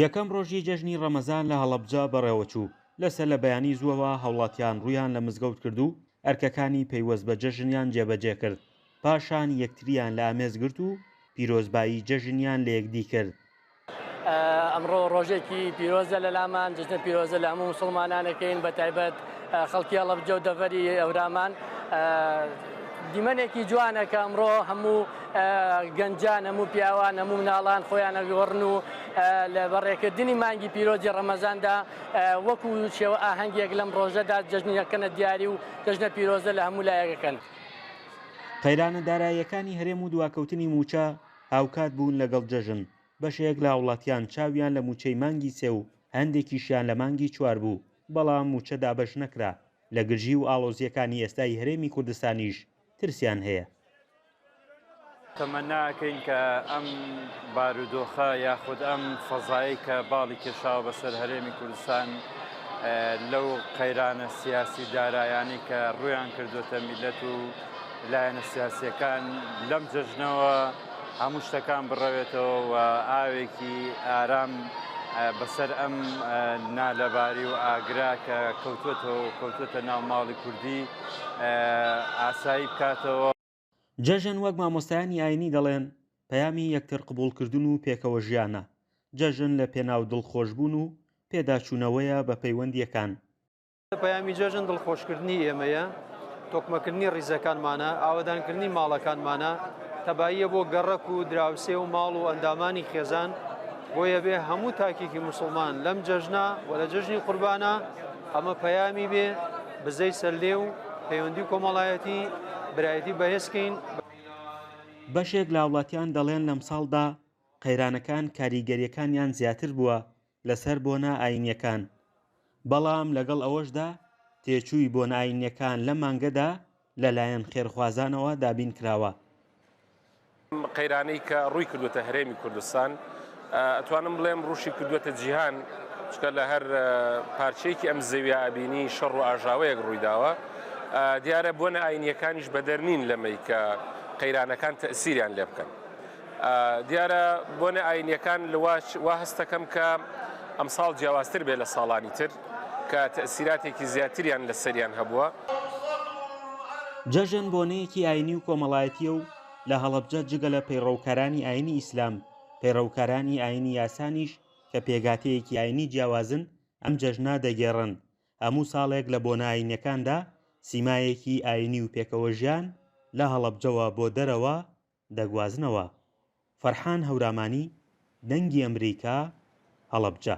یەکەم ڕۆژی جەژنی ڕەمەزان لە هەڵەبجە بەڕێوەچوو، لە سەرلەبەیانی زووەوە هاوڵاتیان ڕوویان لە مزگەوت کرد و ئەرکەکانی پەیوەست بە جەژنیان جێبەجێ کرد، پاشان یەکتریان لە ئامێز گرت و پیرۆزبایی جەژنیان لە یەکدی کرد. ئەمڕۆ ڕۆژێکی پیرۆزە لە لامان، جەژنە پیرۆزە لە هەموو موسڵمانانەکەین بە تایبەت خەڵکی هەڵەبجە و دەڤەری هەورامان. دیمەنێکی جوانە کە ئەمڕۆ هەموو گەنجان، هەموو پیاوان، هەموو مناڵان خۆیان ئەگۆڕن و لە بەڕێکردنی مانگی پیرۆزی ڕەمەزاندا وەکو شێوە ئاهەنگێک لەم ڕۆژەدا جەژنەکەنە دیاری و جەژنە پیرۆزە لە هەموو لایەکەکەن. قەیرانە داراییەکانی هەرێم و دواکەوتنی مووچە هاوکات بوون لەگەڵ جەژن، بەشێک لە هاوڵاتیان چاویان لە مووچەی مانگی سێ و هەندێکیشیان لە مانگی چوار بوو، بەڵام مووچە دابەش نەکرا، لە گرژی و ئاڵۆزییەکانی ئێستای هەرێمی کوردستانیش ترسیان هەیە. تەمەنا ئەکەین کە ئەم بارودۆخە یاخود ئەم فەزایەی کە باڵی کێشاوە بەسەر هەرێمی کوردستان لەو قەیرانە سیاسی و دارایانەی کە ڕوویان کردوتە میلەت و لایەنە سیاسیەکان لەم جەژنەوە هەموو شتەکان بڕەوێتەوە و ئاوێکی ئارام بەسەر ئەم نالەباری و ئاگرا کە کەوتوەتەوە و کەوتوەتە ناو ماڵی کوردی ئاسایی بکاتەوە. جەژن وەک مامۆستایانی ئاینی دەڵێن پەیامی یەکتر قبوڵکردن و پێکەوە ژیانە، جەژن لە پێناو دڵخۆشبوون و پێداچوونەوەیە بە پەیوەندییەکان. پەیامی جەژن دڵخۆشکردنی ئێمەیە، تۆکمەکردنی ڕیزەکانمانە، ئاوەدانکردنی ماڵەکانمانە، تەباییە بۆ گەڕەک و دراوسێ و ماڵ و ئەندامانی خێزان، بۆیە بێ هەموو تاکێکی موسڵمان لەم جەژنە و لە جەژنی قوربانە ئەمە پەیامی بێ، بزەی سەر لێو، پەیوەندی کۆمەڵایەتی، برایەتی بەهێزکەین. بەشێک لە هاوڵاتیان دەڵێن لەمساڵدا قەیرانەکان کاریگەرییەکانیان زیاتر بووە لەسەر بۆنە ئاینییەکان، بەڵام لەگەڵ ئەوەشدا تێچووی بۆنە ئاینییەکان لەم مانگەدا لەلایەن خێرخوازانەوە دابین کراوە. ئەم قەیرانەی کە ڕووی کردووەتە هەرێمی کوردستان، ئەتوانم بڵێم ڕووشی کردووەتە جیهان، چونکە لە هەر پارچەیەکی ئەم زەویە ئەبینی شەڕ و ئاژاوەیەک ڕوویداوە. دیارە بۆنە ئاینییەکانیش بەدەر نین لەمەی کە قەیرانەکان تەئسیریان لێ بکەن. دیارە بۆنە ئاینیەکان وا هەستەکەم کە ئەمساڵ جیاوازتر بێ لە ساڵانی تر کە تەئسیراتێکی زیاتریان لەسەریان هەبووە. جەژن بۆنەیەکی ئاینی و کۆمەڵایەتییە و لە هەڵەبجە جگە لە پەیڕەوکارانی ئاینی ئیسلام، پەیڕەوکارانی ئاینی یارسانیش کە پێکهاتەیەکی ئاینی جیاوازن ئەم جەژنە دەگێڕن. هەموو ساڵێک لە بۆنە ئاینیەکاندا سیمایەکی ئاینی و پێکەوەژیان لە هەڵەبجەوە بۆ دەرەوە دەگوازنەوە. فەرحان هەورامانی، دەنگی ئەمریکا، هەڵەبجە.